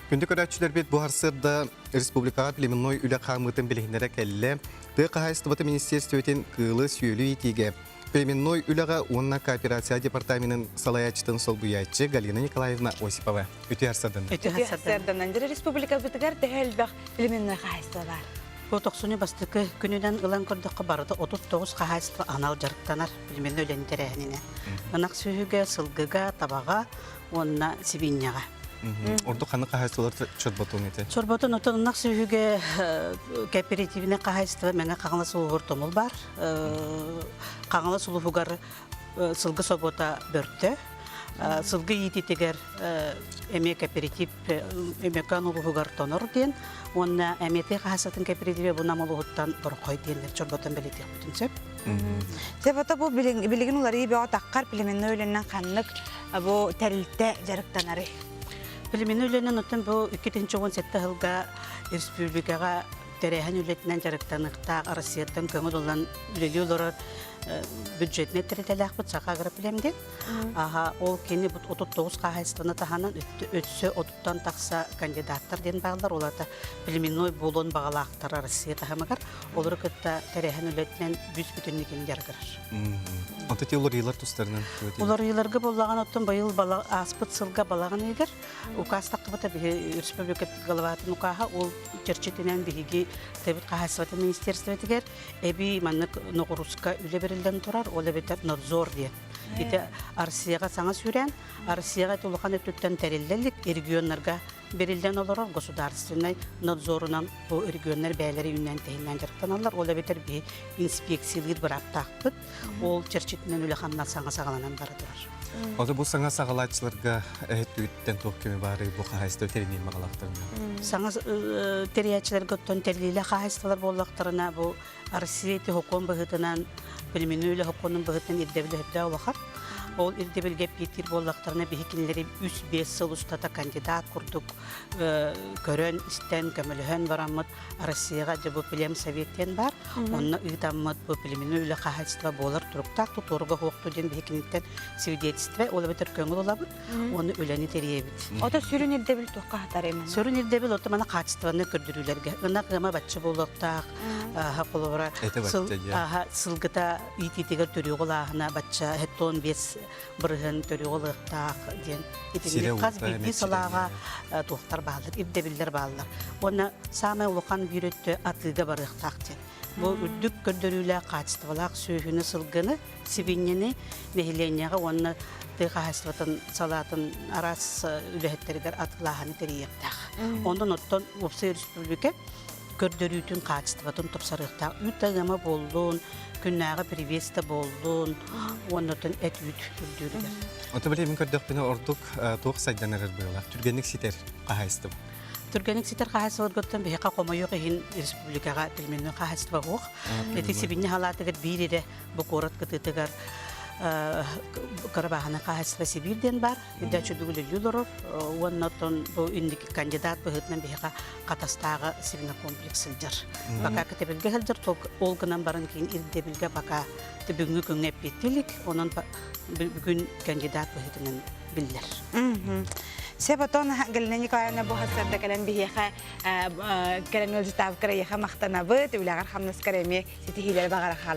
Күндү көрөөччүлэрбит бу сарсыарда республикаҕа племенной үлэ хаамыытын билиһиннэрэ кэллэ. Тыа хаһаайыстыбатын министиэристибэтин кыылы-сүөлү иитиигэ племенной үлэҕэ уонна кооперация департаменын салайааччытын солбуйааччы Галина Николаевна Осипова. Үтүө сарсыарданан. Үтүө сарсыарданан. Республикабытыгар төһө элбэх племенной хаһаайыстыба бар? Бу тохсунньу бастакы күнүнэн ылан көрдөххө барыта 39 хаһаайыстыба анал дьарыктанар племенной үлэни тэрээһининэн. Ынах сүөһүгэ, сылгыга, табаҕа уонна сибиинньэҕэ. Ордук ханнык хаһаайыстыбалар чорботун ити? Чорботун отон ынах сүөһүгэ кооперативнай хаһаайыстыба Мэҥэ Хаҥалас улууһугар тумул бар. Хаҥалас улууһугар сылгы собуота Бөртө. Сылгы иититигэр эмиэ кооператив Өймөкөөн улууһугар Тонор диэн уонна эмиэ тыа хаһаайыстыбатын кооперативэ бу Нам улууһуттан Борохой диэннэр чорботон бэлиэтиэхпитин сөп. Себото бу билигин уларыы бөҕө таххар племенной үлэнэн ханнык бу тэрилтэ дьарыктанарый? Племенной үлэнэн оттон бу 2017 сылга республикаҕа тэрээһин үлэтинэн дьарыктаныахтаах Россияттан көҥүл ылан үлэлии олорор бюджетнай тэрилтэлээхпит Саха агроплем диэн. Аха, ол кини 39 хаһаайыстыбаны таһынан өссө отуттан тахса кандидаттар диэн бааллар. Ол аата племенной буолуон баҕалаахтар Россия таһымыгар. Олору кытта тэрээһин үлэтинэн бүс бүтүннүү кини дьарыгырар. Онто ти уларыйыылар тустарынан Уларыйыыларга буоллаҕын оттон быйыл ааспыт сылга балаҕан ыйыгар указ таххыбыта биһи республика главатын укаһа ол чэрчитинэн биһиги Тэбит хаһаайыстыбатын министерствотыгар эбии маннык ноҕуруска үлэ бэриллэн турар, ол эбэтэр надзор диэн. Ити Россияҕа саҥа сүүрээн, Россияҕа ити улахан өттүттэн тэриллэ илик регионнарга бэриллэн олорор государственнай надзорунан бу регионнар бэйэлэрэ үүннээн-тэһиннээн дьарыктаналлар. Ол эбэтэр биһи инспекциялыыр бырааптаахпыт. Ол чэрчитинэн үлэ-хамнас саҥа саҕаланан бара турар. Ото бу саҥа саҕалааччыларга өттүгүттэн туох көмө баарый бу хаһаайыстыба тэриниэн баҕалаахтарына? Саҥа тэрийээччилэргэ оттон тэриллиилээх хаһаайыстыбалар буоллахтарына бу Россия ити сокуон быһыытынан племенной үлэ сокуонун быһыытынан ирдэбил өһөрдөөх улахан. Ол ирдэбилгэ эппиэттиир буоллахтарына биһи кинилэри үс-биэс сыл устата кандидат курдук көрөн, истэн, көмөлөһөн бараммыт Россияҕа дьэ бу племсовет диэн баар. Онно ыытаммыт бу племенной үлэ хаһаайыстыба буолар туруктаах тутуурга суохту диэн биһи киниттэн свидетельство, ол эбэтэр көҥүл ылабыт. Уонна үлэни тэрийэбит. Ото сүрүн ирдэбил туохха хатар именно? Сүрүн ирдэбил ото мана хаачыстыбаны көрдөрүүлэргэ. Ынах ыама бачча буолуохтаах, холобура сылгыта иитиитигэр төрүөҕү бачча хеттон бес бырыһын төрүөҕү ылыахтаах диэн итинник хас биирдии салааҕа туохтар бааллар, ирдэбиллэр бааллар. Уонна саамай улахан биир өттө атыыга барыахтаах диэн. Бу үрдүк көрдөрүүлээх хаачыстыбалаах сүөһүнү, сылгыны, сибиинньэни нэһилиэнньэҕэ уонна тыа хаһаайыстыбатын салаатын араас үлэһиттэригэр атыылааһыны тэрийиэхтээх. Онон оттон уопсай өрөспүүбүлүкэ көрдөрүүтүн хаачыстыбатын тупсарыахтаах. Үүт да ыама буоллун, күннээҕи привес да буоллун, уонна оттон эт-үүт үрдүүрүгэр. Ото билигин көрдөхпүнэ ордук туох сайдан эрэр быһыылаах, түргэнник ситэр хаһаайыстыба. Түргэнник ситэр хаһаайыстыбаларгыттан биһиэхэ хомойуох иһин республикаҕа племенной хаһаайыстыба суох. Ити сибинньэ халаатыгар биир эрэ бу куорат кытыытыгар кыра хаһаайыстыба Сибиир диэн баар. Үрдээччи үлэлии олорор. Уонна оттон бу инники кандидат быһыытынан биһиэхэ Хатастааҕы свинокомплекс сылдьар. Пока кэтэбилгэ сылдьар, ол гынан баран киин ирдэбилгэ пока бүгүҥҥү күҥҥэ эппиэттии илик. Онон бүгүн кандидат быһыытынан биллэр. Сөп отон Галина Николаевна бу сарда кэлэн биһиэхэ кэлэн ыалдьытаабыккар эйиэхэ махтанабыт, үлэҕэр хамнаскар эмиэ ситиһиилэри баҕара хаалабыт.